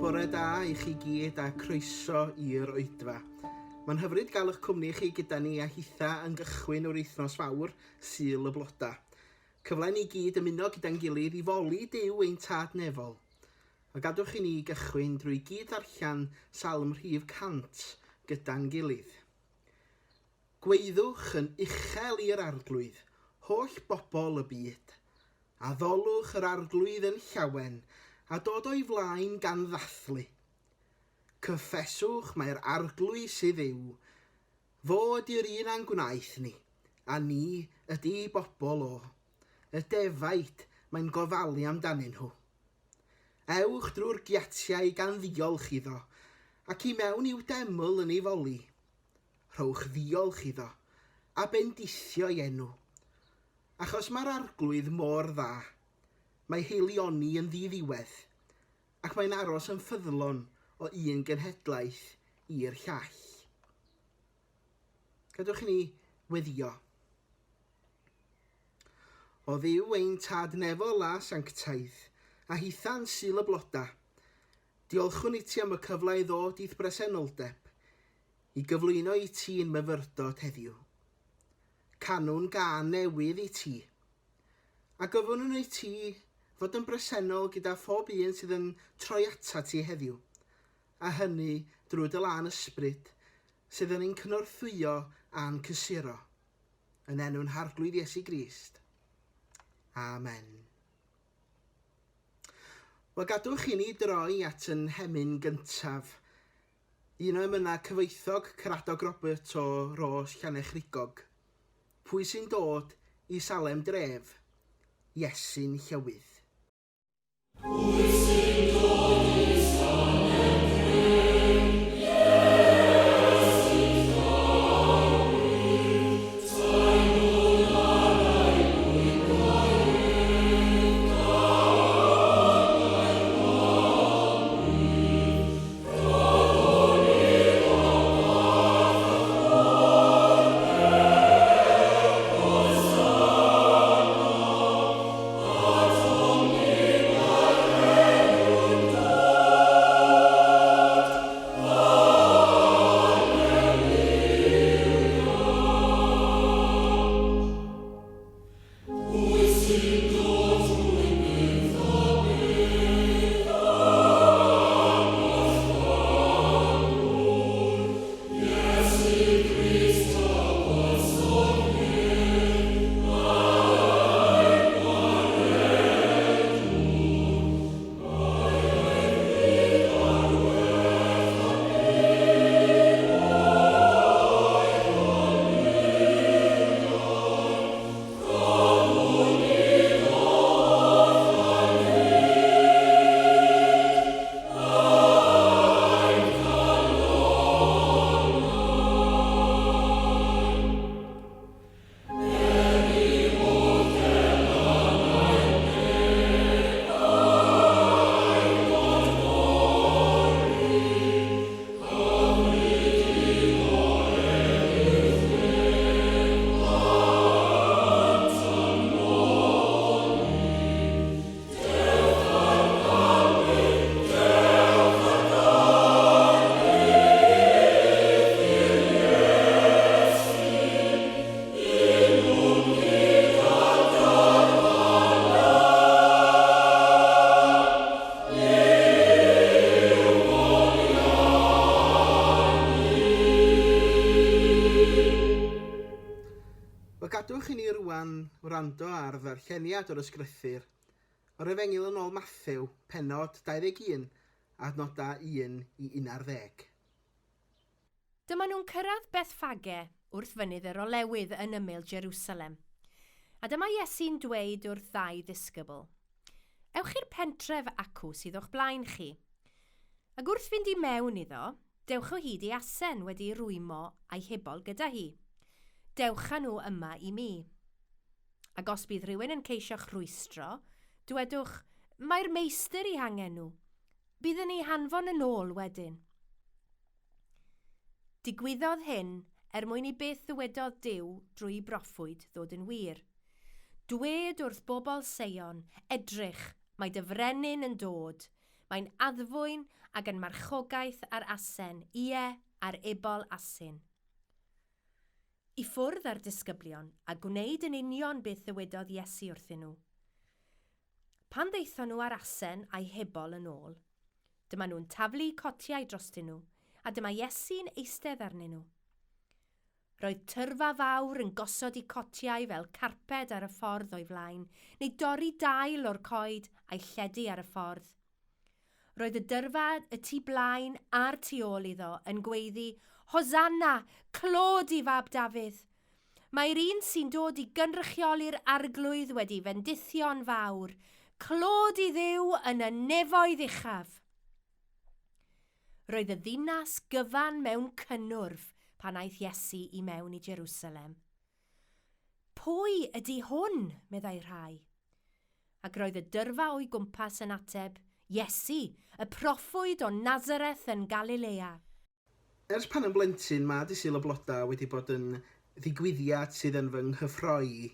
Wel, bore da i chi gyd a croeso i'r oedfa. Mae'n hyfryd gael eich cwmni chi gyda ni a hitha yn gychwyn o'r wythnos fawr, Sul y Bloda. Cyfle ni gyd ymuno gyda'n gilydd i foli Duw ein tad nefol. A gadwch i ni gychwyn drwy gyd ddarllen Salm rhif 100 gyda'n gilydd. Gweithwch yn uchel i'r arglwydd, holl bobl y byd. Addolwch yr arglwydd yn llawen, a dod o'i flaen gan ddathlu. Cyffeswch mae'r arglwydd sydd yw, fod i'r un a'n gwnaeth ni, a ni ydy bobl o. Y defaid mae'n gofalu amdanyn nhw. Ewch drwy'r giatiau gan ddiolch iddo, ac i mewn i'w deml yn ei foli. Rhowch ddiolch iddo, a bendithio ei enw. Achos mae'r arglwydd mor dda. Mae heilioni yn ddiddiwedd, ac mae'n aros yn ffyddlon o un genhedlaeth i'r llall. Gadwch i ni weddio. O Dduw ein tad nefol a sanctaidd, a hitha'n Sul y Bloda, diolchwn i ti am y cyfle i ddod i'th bresenoldeb, i gyflwyno i ti'n myfyrdod heddiw. Canwn gân newydd i ti, A gofynnwn i ti fod yn bresennol gyda phob un sydd yn troi atat ti heddiw, a hynny drwy dy lân ysbryd sydd yn ein cynorthwyo a'n cysuro. Yn enw'n Harglwydd Iesu Grist. Amen. Wel, gadwch i ni droi at yn hemyn gyntaf. Un o emynau cyfoethog Caradog Roberts o Ros Llanechrigog. Pwy sy'n dod i Salem dref? Iesu'n llywydd. Pwy sy'n dod i Salem dref? Iesu'n llywydd. Teimlwn arau bwyd goleddf, daw ymlaen Pwy sy'n dod trwy byth a byth am oll farw'r Iesu Grist a Person hyn a'i gwaredwr Mae ei fryd ar werth a bydd o'i gelynion. Wel, gadwch i ni rwan wrando ar ddarlleniad o'r Ysgrythur, o'r Efengyl yn ôl Mathew, pennod 21, adnodau 1 i 11. Dyma nhw'n cyrraedd Bethffage wrth fynydd yr Olewydd yn ymyl Jerusalem. A dyma Iesu'n dweud wrth ddau ddisgybl, Ewch i'r pentref acw sydd o'ch blaen chi. Ac wrth fynd i mewn iddo, dewch o hyd i asen wedi'i rwymo a'i hebol gyda hi. Dewch â nhw yma i mi. Ac os bydd rhywun yn ceisio'ch rhwystro, dwedwch, 'Mae'r meistr eu hangen nhw. Bydd yn eu hanfon yn ôl wedyn. Digwyddodd hyn er mwyn i beth ddywedodd Duw drwy'i broffwyd ddod yn wir. Dwed wrth bobl Seion, Edrych, mae dy frenin yn dod! Mae'n addfwyn ac yn marchogaeth ar asen, ie, ar ebol asyn. I ffwrdd â'r disgyblion, a gwneud yn union beth ddywedodd Iesu wrthyn nhw. Pan ddaethon nhw â'r asen a'i hebol yn ôl, dyma nhw'n taflu cotiau drostyn nhw, a dyma Iesu'n eistedd arnyn nhw. Roedd tyrfa fawr yn gosod eu cotiau fel carped ar y ffordd o'i flaen, neu dorri dail o'r coed a'i lledu ar y ffordd. Roedd y dyrfa y tu blaen a'r tu ôl iddo yn gweiddi, Hosanna! Clod i Fab Dafydd! Mae'r un sy'n dod i gynrychioli'r Arglwydd wedi fendithio'n fawr. Clod i Dduw yn y nefoedd uchaf! Roedd y ddinas gyfan mewn cynnwrf pan aeth Iesu i mewn i Jerusalem. Pwy ydy hwn? meddai rhai. Ac roedd y dyrfa o'i gwmpas yn ateb, Iesu, y proffwyd o Nazareth yn Galilea. Ers pan yn blentyn, mae Dydd Sul y Blodau wedi bod yn ddigwyddiad sydd yn fy nghyffroi i.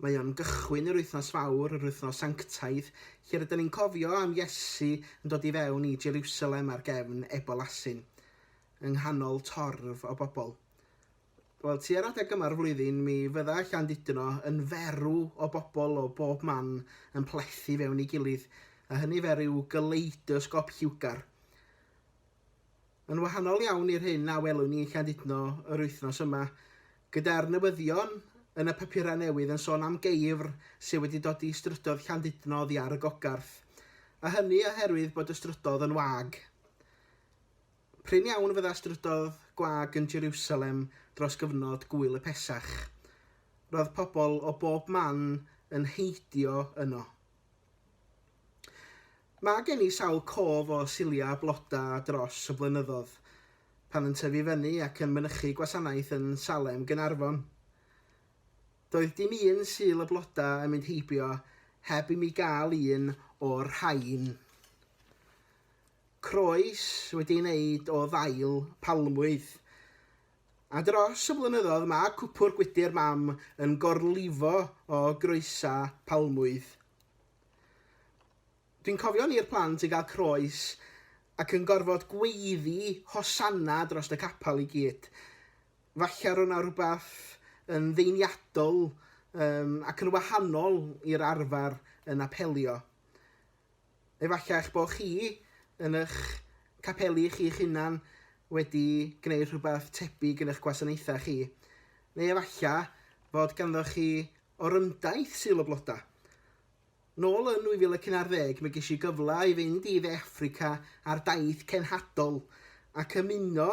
Mae o'n gychwyn yr wythnos fawr, yr wythnos sanctaidd, lle rydyn ni'n cofio am Iesu yn dod i fewn i Jerusalem ar gefn ebol asyn, yng nghanol torf o bobl. Wel, tua'r adeg yma'r flwyddyn, mi fydda Llandudno yn ferw o bobl o bob man yn plethu fewn ei gilydd, a hynny fel rhyw galeidosgop lliwgar. Yn wahanol iawn i'r hyn a welwn ni yn Llandudno yr wythnos yma, gyda'r newyddion yn y papurau newydd yn sôn am geifr sydd wedi dod i strydoedd Llandudno oddi ar y Gogarth, a hynny oherwydd bod y strydoedd yn wag. Prin iawn fydda strydoedd gwag yn Jerusalem dros gyfnod Gŵyl y Pesach. Roedd pobl o bob man yn heidio yno. Mae gen i sawl cof o Suliau Bloda dros y blynyddodd, pan yn tyfu fyny ac yn mynychu gwasanaeth yn Salem, Gaernarfon. Doedd dim un Sul y Bloda yn mynd heibio heb i mi gael un o'r rhain. Croes wedi ei wneud o ddail palmwydd. A dros y blynyddoedd mae cwpwr gwydr mam yn gorlifo o groesau palmwydd. Dwi'n cofio ni'r plant yn cael croes ac yn gorfod gweiddi hosanna dros y capel i gyd. Falle roedd 'na rhywbeth yn ddeiniadol um, ac yn wahanol i'r arfer yn apelio. Efallai eich bod chi yn eich capeli chi'ch hunan wedi gwneud rhywbeth tebyg yn eich gwasanaethau chi. Neu efallai fod ganddo chi orymdaith Sul y Blodau. Nôl yn 2011 mi ges i gyfle i fynd i Dde Affrica ar daith cenhadol ac ymuno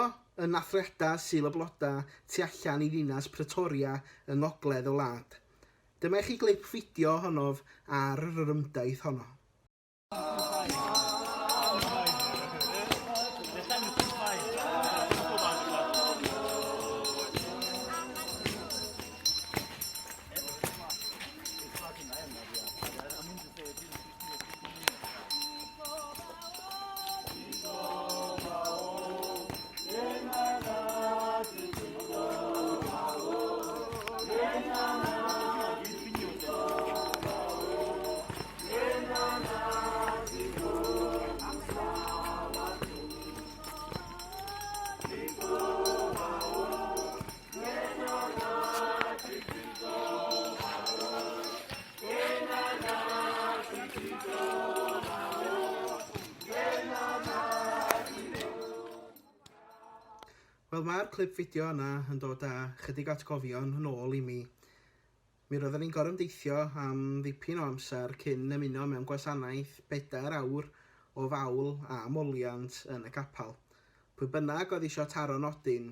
yn nathliadau Sul y Blodau tu allan i ddinas Pretoria yng ngogledd y wlad. Dyma i chi glip fideo ohonof ar yr orymdaith honno. Wel, mae'r clip fideo yna yn dod â chydig o atgofion yn ôl i mi. Mi roeddwn i'n gorymdeithio am ddipyn o amser cyn ymuno mewn gwasanaeth bedair awr o fawl a moliant yn y capel. Pwy bynnag oedd isio taro nodyn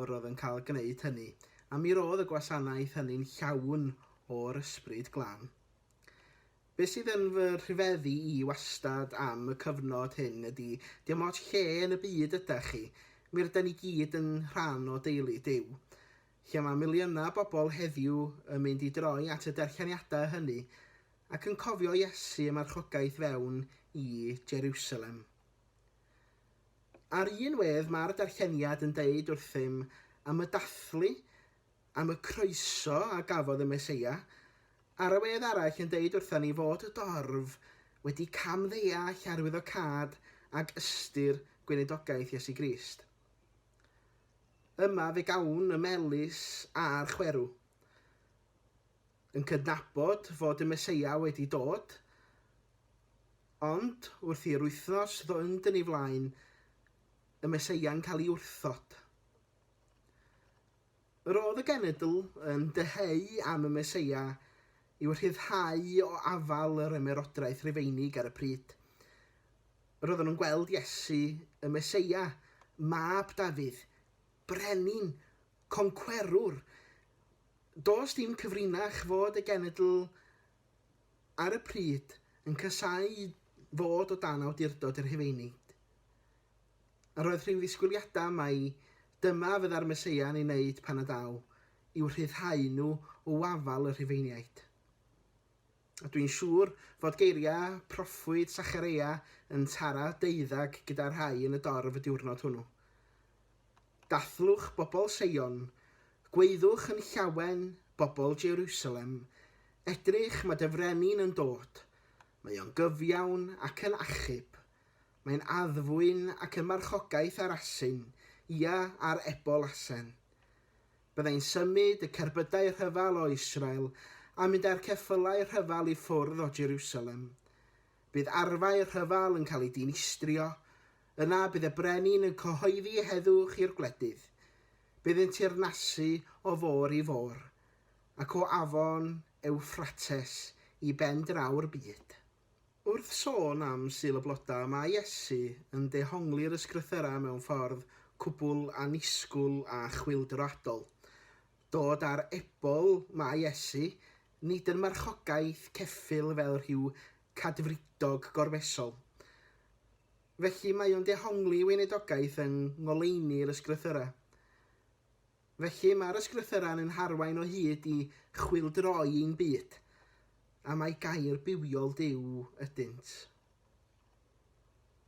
yr oedd yn cael gwneud hynny, a mi roedd y gwasanaeth hynny'n llawn o'r Ysbryd Glân. Be sydd yn fy rhyfeddu i wastad am y cyfnod hyn ydy, dim ots lle yn y byd ydach chi, mi rydan ni gyd yn rhan o deulu Duw. Lle mae miliynau o bobl heddiw yn mynd i droi at y darlleniadau hynny ac yn cofio Iesu y marchogaeth fewn i Jeriwsalem. Ar un wedd mae'r darlleniad yn deud wrthym am y dathlu, am y croeso a gafodd y Meseia. Ar y wedd arall yn deud wrthon ni fod y dorf wedi camddeall arwyddocâd ag ystyr gweinidogaeth Iesu Grist. Yma fe gawn y melys a'r chwerw. Yn cydnabod fod y Meseia wedi dod, ond wrth i'r wythnos ddod yn ei flaen, y Meseia'n cael ei wrthod. Yr oedd y genedl yn dyheu am y Meseia i'w rhyddhau o afael yr ymerodraeth Rufeinig ar y pryd. Yr oedden nhw'n gweld Iesu, y Meseia, mab Dafydd, brenin, concwerwr. Does dim cyfrinach fod y genedl ar y pryd yn casáu fod o dan awdurdod y Rhufeinig. A roedd rhyw ddisgwyliadau mai dyma fydda'r Meseia yn ei wneud pan y daw, i'w rhyddhau nhw o wafael y Rhufeiniaid. A dwi'n siŵr fod geiriau proffwyd Sachareia yn tara deuddag gyda rhai yn y dorf y diwrnod hwnnw. Dathlwch bobl Seion, gwaeddwch yn llawen bobl Jerusalem, edrych mae dy frenin yn dod, mae o'n gyfiawn ac yn achub, Mae'n addfwyn ac yn marchogaeth ar asyn, ia, ar ebol asen. Byddai'n symud y cerbydau rhyfel o Israel a mynd â'r ceffylau rhyfel i ffwrdd o Jerusalem. Bydd arfau rhyfel yn cael eu dinistrio, yna bydd y brenin yn cyhoeddi heddwch i'r gwledydd. Bydd yn teyrnasu o fôr i fôr, ac o afon Ewffrates i ben draw'r byd. Wrth sôn am Sul y Blodau, mae Iesu yn dehongli'r Ysgrythurau mewn ffordd cwbl annisgwyl a chwyldroadol. Dod â'r ebol mae Iesu, nid yn marchogaeth ceffyl fel rhyw cadfridog gormesol. Felly mae o'n dehongli weinidogaeth yng ngoleuni'r Ysgrythurau. Felly, mae'r Ysgrythurau'n ein harwain o hyd i chwyldroi ein byd, a mai gair bywiol Duw ydynt.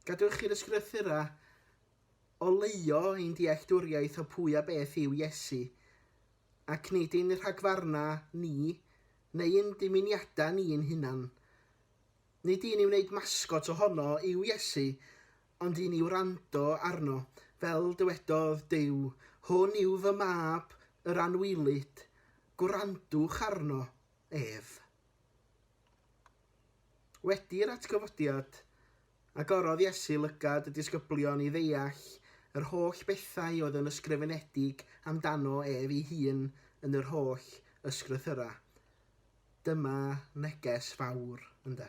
Gadewch i'r Ysgrythurau oleuo ein dealltwriaeth o pwy a beth yw Iesu, ac nid ein rhagfarnau ni, neu ein dymuniadau ni ein hunan. Nid un i wneud masgot ohono yw Iesu, ond un i wrando arno, fel dywedodd Duw, Hwn yw fy mab, yr anwylyd, gwrandwch arno ef. Wedi'r atgyfodiad, agorodd Iesu lygad y disgyblion i ddeall yr holl bethau oedd yn ysgrifenedig amdano ef ei hun yn yr holl ysgrythurau. Dyma neges fawr, ynde?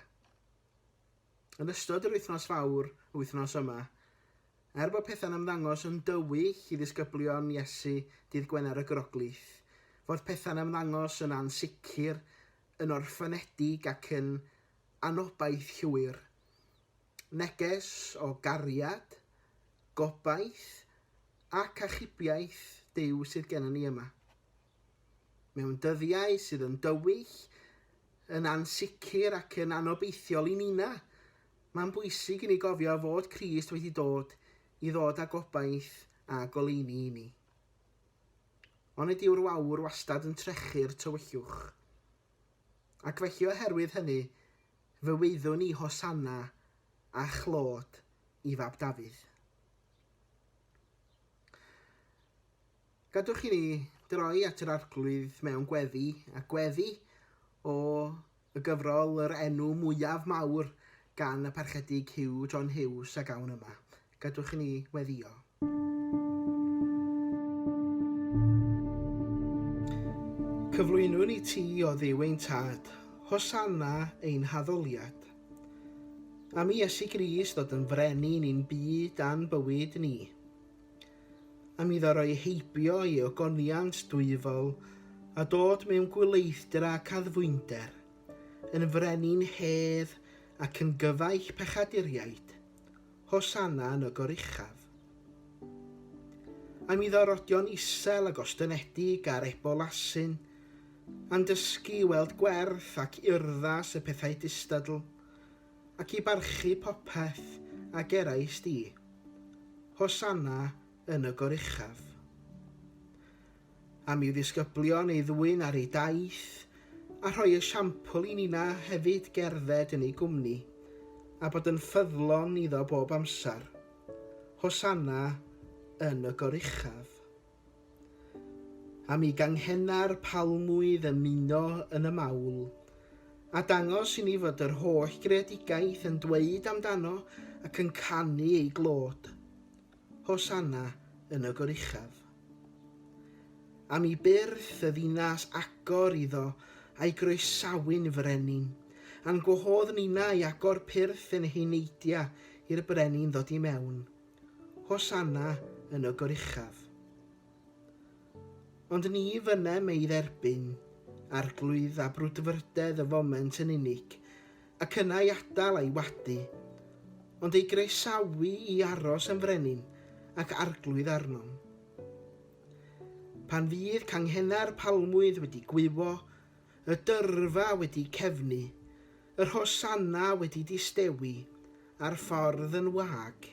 Yn ystod yr wythnos fawr, y wythnos yma, er bod pethau'n ymddangos yn dywyll i ddisgyblion Iesu dydd Gwener y Groglith, fod pethau'n ymddangos yn ansicr, yn orffenedig ac yn anobaith llwyr. Neges o gariad, gobaith ac achubiaeth Duw sydd gennym ni yma. Mewn dyddiau sydd yn dywyll, yn ansicr ac yn anobeithiol i nina, mae'n bwysig i ni gofio fod Crist wedi dod i ddod â gobaith a goleuni i ni. Onid yw'r wawr wastad yn trechu'r tywyllwch? Ac felly oherwydd hynny, fe wyddwn i Hosanna a chlod i fab Dafydd. Gadwch i ni droi at yr Arglwydd mewn gweddi, a gweddi o y gyfrol Yr Enw Mwyaf Mawr gan y Parchedig Hugh John Hughes a gawn yma. Gadwch i ni weddïo. Cyflwynwn i ti, o Dduw ein Tad, Hosanna ein haddoliad. Am i Iesu Grist ddod yn frenin i'n byd a'n bywyd ni. Am iddo roi heibio ei ogoniant dwyfol a dod mewn gwyleithdra ac addfwynder, yn frenin hedd ac yn gyfaill pechaduriaid, Hosanna yn y goruchaf. Am iddo rodio'n isel a gostynedig ar ebol asyn, a'n dysgu i weld gwerth ac urddas y pethau distadl, ac i barchu popeth a gerais di. Hosanna yn y goruchaf. Am i'w ddisgyblion ei ddwyn ar ei daith, a rhoi esiampl i nina hefyd gerdded yn ei gwmni. a bod yn ffyddlon iddo bob amser. Hosanna yn y goruchaf. Am i ganghenna'r palmwydd ymuno yn y mawl, a dangos i ni fod yr holl greadigaeth yn dweud amdano ac yn canu ei glod. Hosanna yn y goruchaf. Am i byrth y ddinas agor iddo a'i groesawu'n frenin, a'n gwahodd ninna i agor pyrth ein heneidia i'r brenin ddod i mewn. Hosanna yn y goruchaf. Ond ni fynnem ei dderbyn, Arglwydd, a brwdfrydedd y foment yn unig, ac yna ei adael a'i wadu, ond ei groesawu i aros yn frenin ac arglwydd arnom. Pan fydd canghennau'r palmwydd wedi gwywo, y dyrfa wedi cefnu, yr hosanna wedi distewi, a'r ffordd yn wag,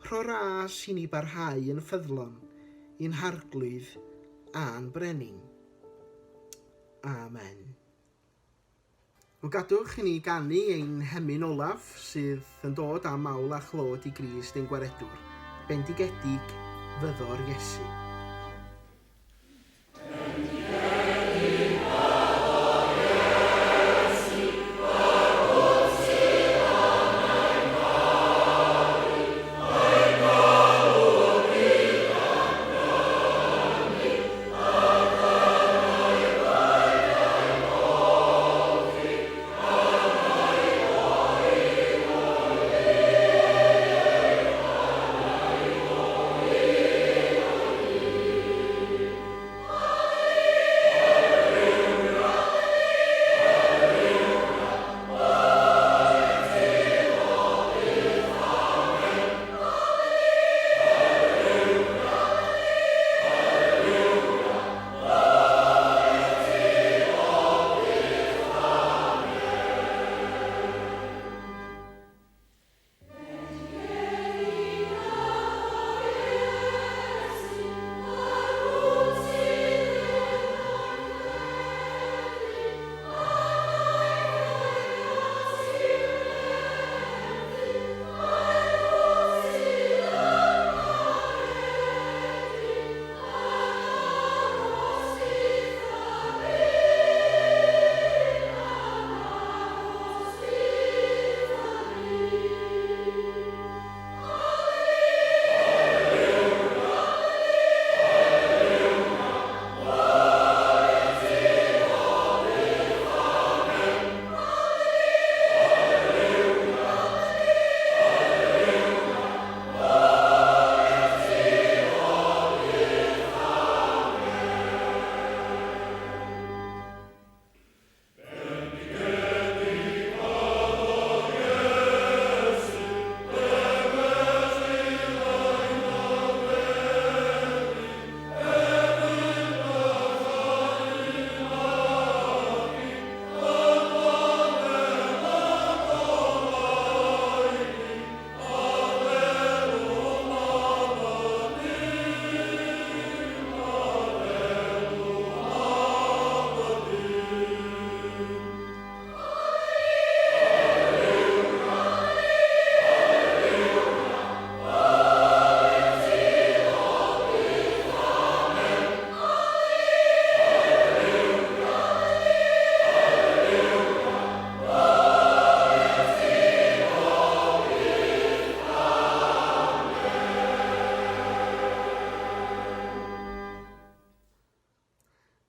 rho ras i ni barhau yn ffyddlon i'n Harglwydd a'n Brenin. Amen. Wel, gadwch i ni ganu ein hemyn olaf sydd yn dod â mawl a chlod i Grist ein Gwaredwr. Bendigedig fyddo'r Iesu.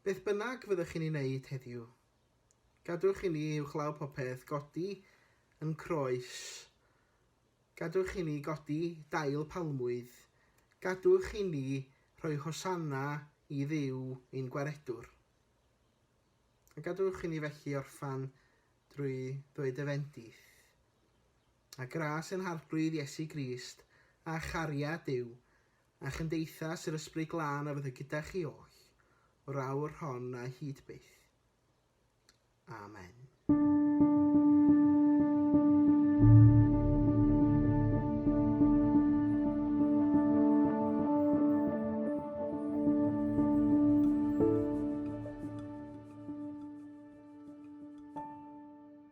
Beth bynnag fyddwch chi'n ei wneud heddiw, gadwch i ni uwchlaw popeth godi yn croes. Gadwch i ni godi dail palmwydd. Gadwch i ni rhoi hosanna i Dduw ein Gwaredwr. A gadwch i ni felly orffan drwy ddweud y fendith. A gras ein Harglwydd Iesu Grist, a chariad Duw, a chymdeithas yr Ysbryd Glân a fyddo gyda chi oll, o'r awr hon a hyd byth. Amen.